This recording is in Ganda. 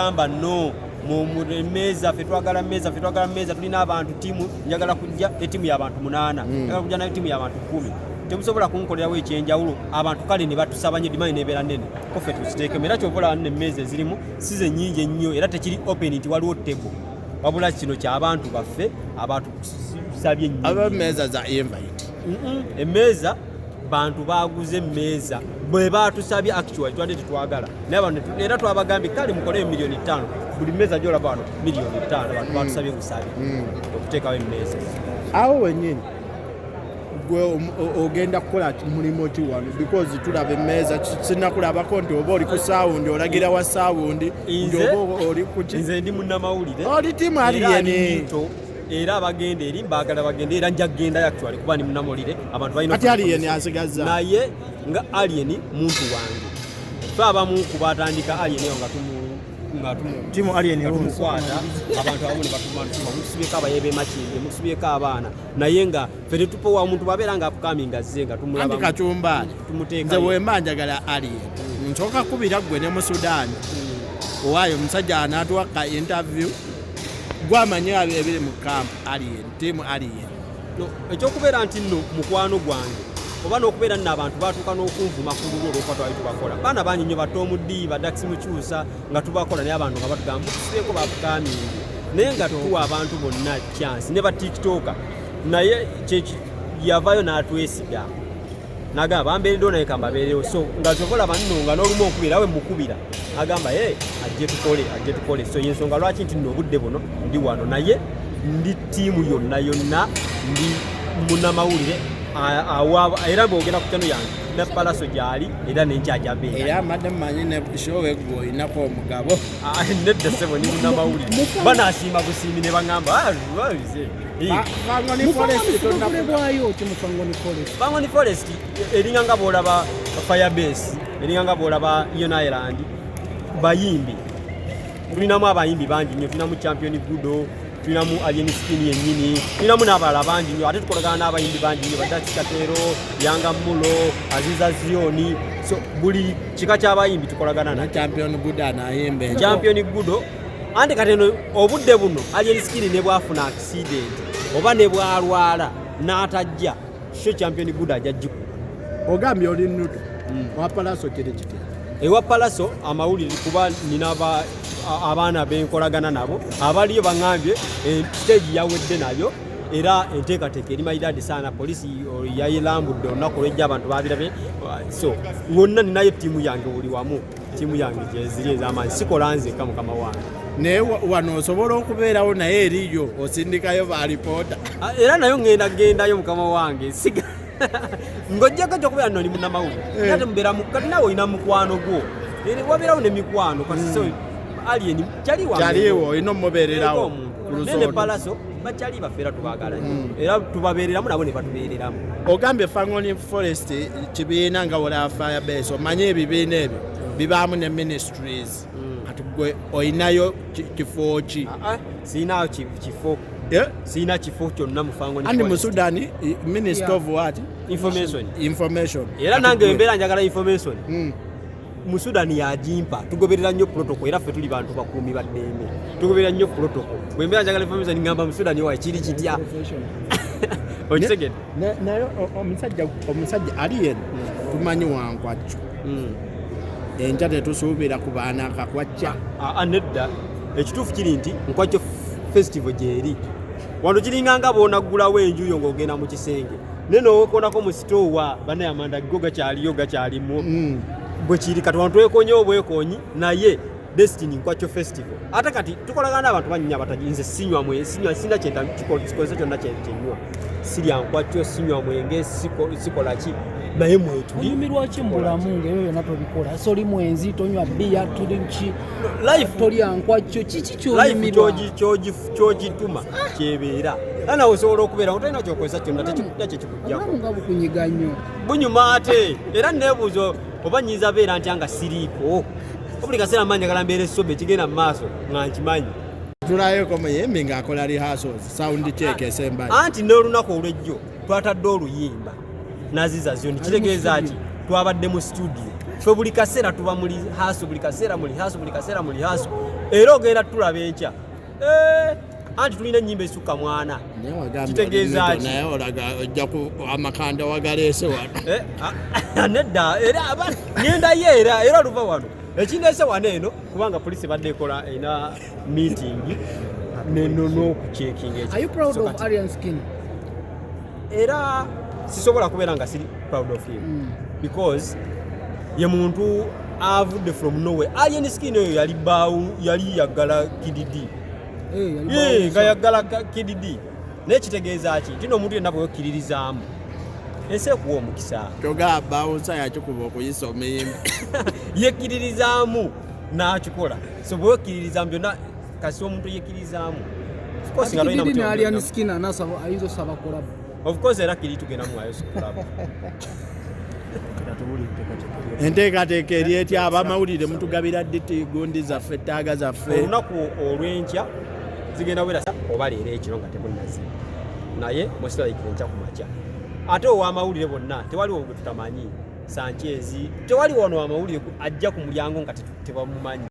tugamba no emmeeza, ffe twagala mmeeza, ffe twagala mmeeza. Tulina abantu, tiimu, njagala kujja etiimu y'abantu munaana, njagala kujja nayo tiimu y'abantu 10, temusobola kunkolerawo ekyenjawulo? Abantu kale ne batusaba nnyo, demand nebeera nnene, ko ffe tuziteekemu. Era kyova olaba nno emmeeza ezirimu si ze nnyingi ennyo, era tekiri open nti waliwo table, wabula kino kyabantu baffe abatusabye ennyo. Aba mmeeza za invite? Emmeeza bantu baguze emmeeza bwe batusabye. Actually twadde tetwagala, naye abantu era twabagambye kale mukoleyo 5 miliyoni buli mmeeza gyolaba wano, 5 miliyoni. Abantu batusabye busabi okuteekawo emmeeza. Awo wennyini gwe ogenda kukola mulimu ki wano? Because tulaba emmeeza, sinakulabako nti oba oli ku sound, olagira wa sound nti oba oli kuki? Nze ndi munnamawulire. Oli tiimu Era Alien. ali muto, era abagenda eri mbaagala bagende, era nja kgendayo actually kuba ndi munnamawulire, abantu balina Ati Alien asigazza. Naye nga Alien muntu wange, fe abamu ku batandika Alien eyo nga Timu Alien nga Rooms. tumukwata, abantu abamu ne batuma, mutusibyeko abaye b'emakindi, mutusibyeko abaana, naye nga ffe tetupowa. Omuntu bwabeera nga upcoming azze nga Anti tumulaba Kacumbaani, nze tumuteekayo. Wemba njagala Alien, nsooka kubira gwe ne mu Sudaani owaayo omusajja anaatuwa ka interview, gwamanyi ebiri mu camp Alien, tiimu Alien. No, ekyokubeera nti nno mukwano gwange oba n'okubeera nno abantu batuuka n'okunvuma ku lulwo olwokuba twali tubakola, baana bangi nnyo, batomudi badax mukyusa nga tubakola, naye abantu nga batugamba mutusibyeko ba upcoming, naye nga tuwa abantu bonna chance ne ba TikToker, naye yavaayo n'atwesiga nagamba bambeereddewo, naye kambabeerewo. So nga kyova olaba nno nga n'olumu okubira we mukubira agamba e ajje tukole, ajje tukole. So yensonga lwaki nti nno obudde buno ndi wano, naye ndi ttiimu yonna yonna, ndi munnamawulire era bwogenda ku channel yange ne Palaso gyali, era nenkyajabeera. Era mbadde mmanyi ne show eggwe olinako omugabo. Nedda ssebo, ndi munnamawulire, banasiima busiimi ne baŋŋamba, "Ah, babize." Fangoni Forest tonna? Bwayo ki mu Fangoni Forest? Fangoni Forest eringa nga bwolaba Firebase, eringa nga bwolaba Ion Island. Bayimbi tulinamu abayimbi bangi nnyo, tulinamu Champion Gudo, tulinamu Alien Skin yennyini, tulinamu n'abalala bangi nnyo. Ate tukolagana n'abayimbi bangi nnyo, Badaki Katero, Yanga Mulo, Aziza Zioni, so buli kika ky'abayimbi tukolagana na nakyo. Champion Guda anayimba enkya. Champion Gudo, anti kati eno obudde buno Alien Skin ne bwafuna accident oba ne bwalwala n'atajja, show Champion Gudo ajja gikuba. Ogambye oli nuto wa Palaso, kiri kitya? Ewa Palaso amawulire, kuba nina abaana benkolagana nabo abaliyo, baŋŋambye stage yawedde nayo, era enteekateeka eri maidadi saana. Polisi yayirambudde olunaku olwejja, abantu babirabye. So wonna ninayo ttiimu yange, buli wamu ttiimu yange gyeziri ez'amaanyi, sikola nzekka, mukama wange. Naye wano osobola okubeerawo, naye eriyo osindikayo ba reporter? Ah, era nayo ŋŋenda gendayo, mukama wange. Siga ng'ojjako ekyokubeera nno oli munnamawulire, naye ate mubeera kati naawe olina mukwano gwo. Wabeerawo nemikwano kati, so Alien kyali wange. Kyaliwo olina omubeererawo omuntu ku naye ne lusondo. Palaso bakyali baffe, era tubaagala nnyo, era tubabeereramu nabo ne batubeereramu. Ogambye Fangoni Forest kibiina nga wolaba Firebase, omanye ebibiina ebyo bibaamu ne ministries, kati gwe olinayo kifo ki? Ah, ah, siina kifo. Eh? Siina kifo kyonna mu Fangoni Andi mu Forest. Sudan, minister of what? Information. Information. Era Kati nange embeera njagala information, mu Sudan yagimpa. Tugoberera nnyo protocol, era ffe tuli bantu bakuumi ba ddembe, tugoberera nnyo protocol. Bwe mbeera njagala information, ngamba mu Sudan wa kiri kitya, okitegedde? Naye omusajja ali eno tumanyi wankwacco, enkya tetusuubira ku baana akakwacca? Aa, nedda, ekituufu kiri nti Nkwakyo Festival gyeri wano, kiringa nga bw'onaggulawo enju yo ng'ogenda mu kisenge, naye nowekonako mu sitoowa, banaye amanda go gakyaliyo, gakyalimu. Bwe kiri kati wano, twekonye obwekonyi, naye destiny Nkwakyo Festival. Ate kati tukolagana n'abantu bangi abatagi. Nze sinywa mwe, sinywa, sina kyenta kikozesa kyonna kyenywa, sirya nkwakyo, sinywa mwenge, sikola ki, naye mwetuli. Onyumirwa ki mu bulamu ngaebyo byonna tobikola? So oli mwenzi, tonywa bbiya, tuli ki? Life Tolya nkwakyo, kiki life kyonyumirwa? Kyogituma kyebeera, era nawe osobola okubeera nga tolina kyokozesa kyonna, tekikujja kyekikujjako. Obulamu nga bukunyiga nnyo. Bunyuma, ate era neebuuza oba nyinza beera ntya nga siriiko. Buli kaseera mba njagala mbeera essobe ekigenda mu maaso nga nkimanyi. Tulayeko muyimbi ng'akola rehearsals, sound check esembayo. Anti n'olunaku olw'ejjo twatadde oluyimba naziza zoni, kitegeeza ki twabadde mu studio. Ffe buli kaseera tuba mu rehearsal, buli kaseera mu rehearsal, buli kaseera mu rehearsal. Era ogenda tulaba enkya. Eh, anti tulina ennyimba esukka mwana. Naye wagambye Kitegeeza oli ki? naye olaga ojja ku amakanda wagaleese wano. Eh, ah, nedda era ngendayo era luva wano ekindeese wano eno kubanga poliisi ebadde ekola erina meeting n'okucekinga ekyo. Are you proud So of kati- Alien Skin? Era sisobola kubeera nga siri proud of him because ye muntu avudde from nowhere. Alien Skin oyo yali baawu, yali yaggala KDD. Eh, yali Ye, bawusa. nga yaggala KDD. Naye kitegeeza ki nti n'omuntu yenna bwewekkiririzaamu ensi ekuwa omukisa. Kyogamba bawusa yakikuba okuyisa omuyimbi. Yekkiririzaamu n'akikola. So bwewekkiririzaamu byonna kasi omuntu yekkiririzaamu. Of course Kati nga tolina Kididi ne mutima Alien mubi. Skin anasaba ayinza osaba collab. Of course era kiri tugenda muwayo collab. Enteekateeka eri etya? Abamawulire mutugabira ddi gundi zaffe, ettaaga zaffe? Olunaku olw'enkya zigenda kubeera oba leero ekiro nga temunnaziba, naye musilaikira enkya ku makya. Ate ow'amawulire bonna tewaliwo gwe tutamanyi. Sanchez tewaliwo wano wamawulire ajja ku mulyango nga tebamumanyi.